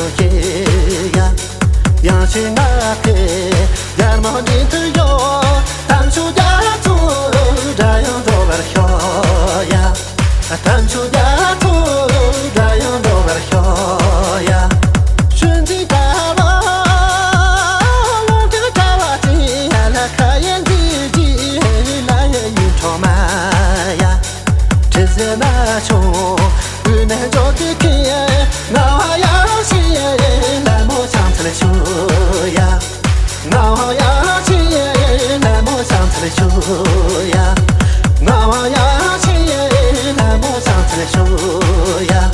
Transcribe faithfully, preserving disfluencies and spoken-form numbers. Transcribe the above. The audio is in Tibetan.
ཡ། ཡང་ཞིག་ང་ཕེ་ཡར་མོ་འདྲེན་དུ་ཡོད། དམ་ཆོས་རྒྱ་མཚོ་སྒྲ་ཡང་འགྲོ་བར་ཤོག་ཡ། དམ་ཆོས་རྒྱ་མཚོ་སྒྲ་ཡང་འགྲོ་བར་ཤོག་ཡ། ཤུན་འཛིན་དཀར་བ་ལུང་དྲུག་དྲ་བ་ཅན། ཡ་ལ་ཁ་ཡན་འདི་ཇི་ལ་ཡ་ཡུན་འཕྲོག་མ་ཡ། དྲི་ཟའི་ན་ཆུང་དབུས་ནས་འཇོག་དུས་ཁེ། ང་བ་ཡང་ཤི་ལ་མོ་ཆང་ཚལ་ཆུ་ཡ། ང་བ་ཡང་ཤི་ལ་མོ་ཆང་ཚལ་ཆུ་ཡ། ང་བ་ཡང་ཤི་ལ་མོ་ཆང་ཚལ་ཆུ་ཡ།